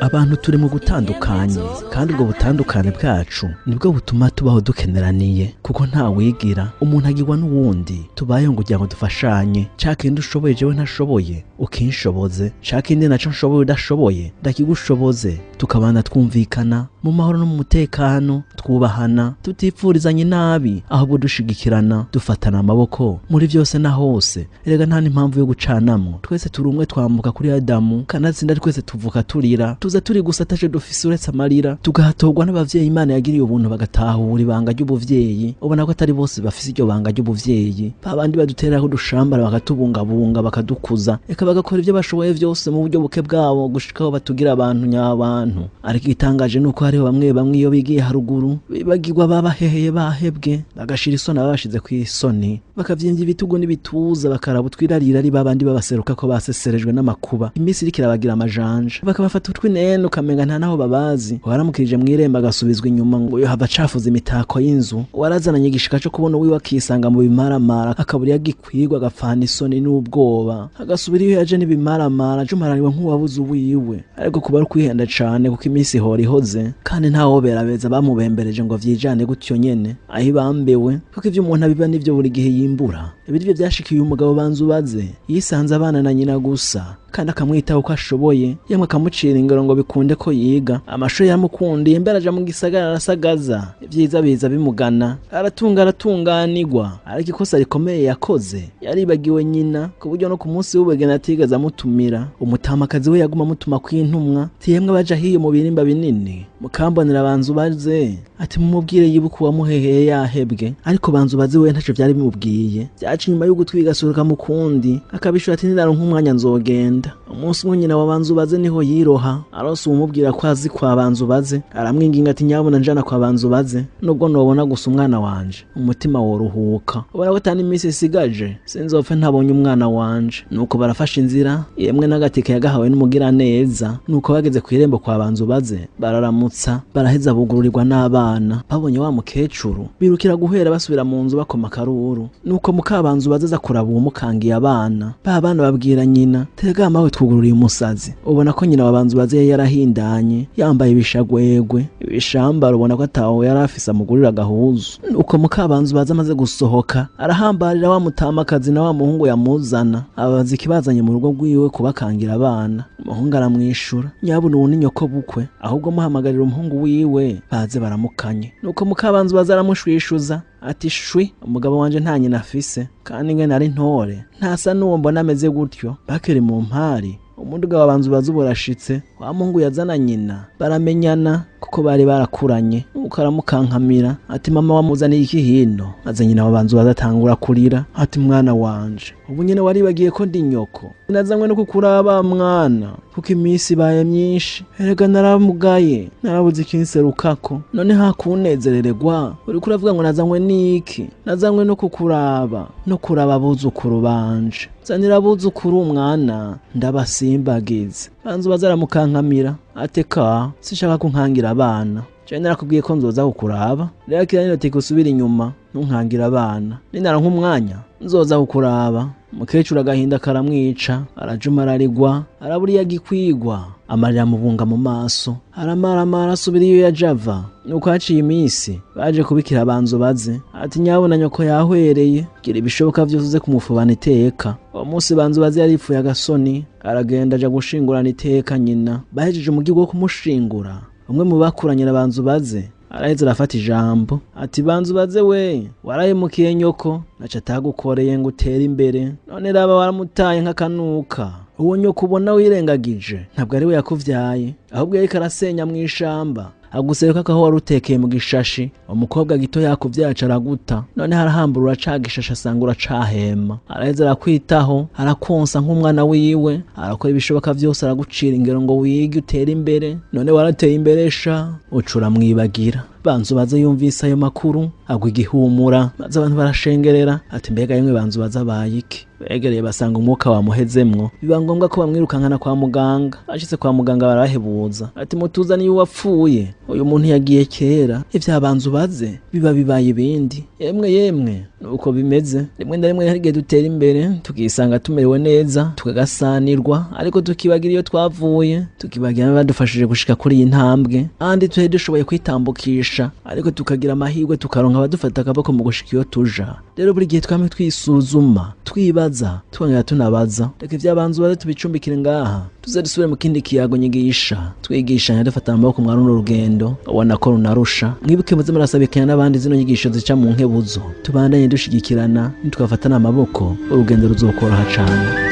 Abantu turi mu gutandukanye, kandi ubwo butandukane bwacu nibwo butuma tubaho dukeneraniye, kuko nta wigira umuntu agirwa n'uwundi. Tubayeho kugira ngo dufashanye. Ca kindi ushoboye jewe ntashoboye ukinshoboze, ca kindi naco nshoboye udashoboye ndakigushoboze, tukabana twumvikana mu mahoro no mu mutekano, twubahana, tutifuririzanya inabi, ahubwo dushigikirana, dufatana amaboko muri byose na hose. Erega nta n'impamvu yo gucanamwo, twese turi umwe, twambuka kuri Adamu. Kanatsinda twese tuvuka turira, tuza turi gusa ataco dufise uretse amarira, tugahatorwa n'abavyeyi Imana yagiriye ubuntu, bagatahura ibanga ry'ubuvyeyi. Ubona ko atari bose bafise iryo banga ry'ubuvyeyi, babandi badutereraho udushambara, bakatubungabunga, bakadukuza, eka bagakora ibyo bashoboye vyose mu buryo buke bwabo gushikaho batugira abantu nyabantu. Ariko igitangaje nuko hariho bamwe bamwe iyo bigiye haruguru bibagirwa babaheheye bahebwe, bagashira isoni ababashize kw'isoni, bakavyimbya ibitugu n'ibituza, bakaraba utwirarira ari babandi babaseruka ko baseserejwe n'amakuba. Iminsi iriko irabagira amajanja, bakabafata utwinene, ukamenga nta naho babazi. Waramukirije mw'irembo agasubizwa inyuma ngo yohava acafuza imitako y'inzu. Warazananye igishika co kubona uwiwe akisanga mu bimaramara, akabura iyo agikwirwa, agapfana isoni n'ubwoba, agasubira iyo yaje n'ibimaramara, ajumaraniwe nk'uwabuze uwiwe. Ariko kuba ari ukwihenda cane, kuko iminsi ihora ihoze, kandi ntawoberabeza bamubembereje ngo vyijane gutyo nyene aho ibambewe, kuko ivyo umuntu abiba nivyo buri gihe yimbura. Ibi nivyo vyashikiye umugabo Banzubaze. Yisanze abana na nyina gusa, kandi akamwitaho uko ashoboye, yemwe akamucira ingero ngo bikunde ko yiga. Amashuri yaramukundiye, mbere aja mu gisagara arasagaza, ibyiza biza bimugana, aratunga, aratunganirwa. Ariko ikosa rikomeye yakoze, yaribagiwe nyina, ku buryo no ku munsi w'ubugeni atigeze amutumira. Umutamakazi we yaguma amutuma kw'intumwa, ati: "Yemwe baja hiyo mu birimba binini, mukambonera Banzubaze," ati: "Mumubwire yibuka uwamuheheye yahebwe." Ariko Banzubaze we ntaco vyari bimubwiye, vyaca inyuma y'ugutwi bigasubika mu kundi, akabishura ati: "Ninaronka umwanya nzogenda." Umunsi umwe nyina wa Banzubaze niho yiroha, aronse uwumubwira ko azi kwa Banzubaze, aramwinginga ati: "Nyabuna njana kwa Banzubaze, nubwo nobona gusa umwana wanje umutima woruhuka. Ubona ko atari iminsi isigaje, sinzopfe ntabonye umwana wanje." Nuko barafashe inzira, yemwe n'agatike yagahawe n'umugiraneza. Nuko bageze kw'irembo kwa Banzubaze, bararamutsa, baraheza bugururirwa n'abana. Babonye wa mukecuru birukira guhera, basubira mu nzu bakoma akaruru. Nuko mukabanzubaze aza kuraba uwumukangiye abana. Ba bana babwira nyina: "Tega mawe, twugururiye umusazi." Ubona ko nyina wa Banzubaze yari yarahindanye, yambaye ibishagwegwe, ibishambara, ubona ko atawe yari afise amugurira agahuzu. Nuko mukabanzubaze amaze gusohoka, arahambarira wa mutamakazi na wa muhungu yamuzana, ababaza ikibazanye mu rugo rwiwe kubakangira abana. Umuhungu aramwishura: "Nyabuna ubu ni nyoko bukwe, ahubwo muhamagarira umuhungu wiwe baze baramukanye." Nuko mukabanzubaze aramushwishuza ati: "Shwi, umugabo wanje nta nyina afise, kandi ingene ari ntore ntasa n'uwo mbona ameze gutyo." Bakiri mu mpari, umuduga wa Banzubaze burashitse. Wa muhungu yazana nyina baramenyana, kuko bari barakuranye. Nuko aramukankamira ati: "Mama, wamuzaniye iki hino?" Maze nyina wa Banzubaze atangura kurira ati: "Mwana wanje, ubu nyene waribagiye ko ndi nyoko? Nazanywe no kukuraba mwana, kuko iminsi ibaye myinshi. Erega naramugaye, narabuze ikinserukako. None hakunezerererwa uriko uravuga ngo nazanywe n'iki? Nazanywe no kukuraba no kuraba abuzukuru banje. Zanira abuzukuru umwana ndabasimbagize." Banzubaze aramukankamira ateka: "Sinshaka kunkangira abana. Jewe narakubwiye ko nzoza kukuraba. Rero kira nino usubira inyuma, ntunkangira abana. Ninaronka umwanya nzoza kukuraba." Umukecuru agahinda karamwica, arajuma, ararigwa, arabura iyo agikwigwa, amarira amubunga mu maso, aramaramara, asubira iyo yaje ava. Nuko haciye iminsi baje kubikira Banzubaze ati: "Nyabona nyoko yahwereye, gira ibishoboka vyose uze kumufubana iteka." Uwo munsi Banzubaze yaripfuye agasoni, aragenda aja gushingurana iteka nyina. Bahejeje umugigo wo kumushingura, umwe mu bakuranye na Banzubaze araheze arafata ijambo ati: "Banzubaze we, warahemukiye nyoko, naca atagukoreye ngo utere imbere. None raba waramutaye nk'akanuka. Uwo nyoko ubona wirengagije ntabwo ari we yakuvyaye, ahubwo yariko arasenya mw'ishamba, aguseruka aho wari utekeye mu gishashi. Umukobwa gito yakuvyaye araguta, none harahambura uraca gishashi, asanga uracahema. Araheza arakwitaho, arakonsa nk'umwana wiwe, arakora ibishoboka vyose, aragucira ingero ngo wige utere imbere. None warateye imbere sha, uca uramwibagira." Banzubaze yumvise ayo makuru agwa igihumura, maze abantu barashengerera ati: "Mbega yemwe, Banzubaze abaye iki?" Begereye basanga umwuka wamuhezemwo, biba ngombwa ko bamwirukankana kwa muganga. Ashitse kwa muganga barahebuza ati mutuzaniye uwapfuye, uyu muntu yagiye kera. Ivyabanza ubaze biba bibaye ibindi. Yemwe yemwe, nuko bimeze. Rimwe na rimwe hari igihe dutera imbere tukisanga tumerewe neza, tukagasanirwa, ariko tukibagira iyo twavuye, tukibagira n'abadufashije gushika kuri iyi ntambwe. Andi tuhe dushoboye kwitambukisha, ariko tukagira amahirwe tukaronka abadufata akaboko mu gushika iyo tuja. Rero buri gihe twame twisuzuma, twibaza, twongera tunabaza. Reka ivyabanza ubaze tubicumbikire ngaha, tuze dusubire mu kindi kiyago nyigisha, twigishanya dufata amaboko mwa runo rugendo ubona ko runarusha. Mwibuke muze murasabikanya n'abandi zino nyigisho zica mu nkebuzo, tubandanye dushigikirana, nitwafatana amaboko urugendo ruzokoroha cane.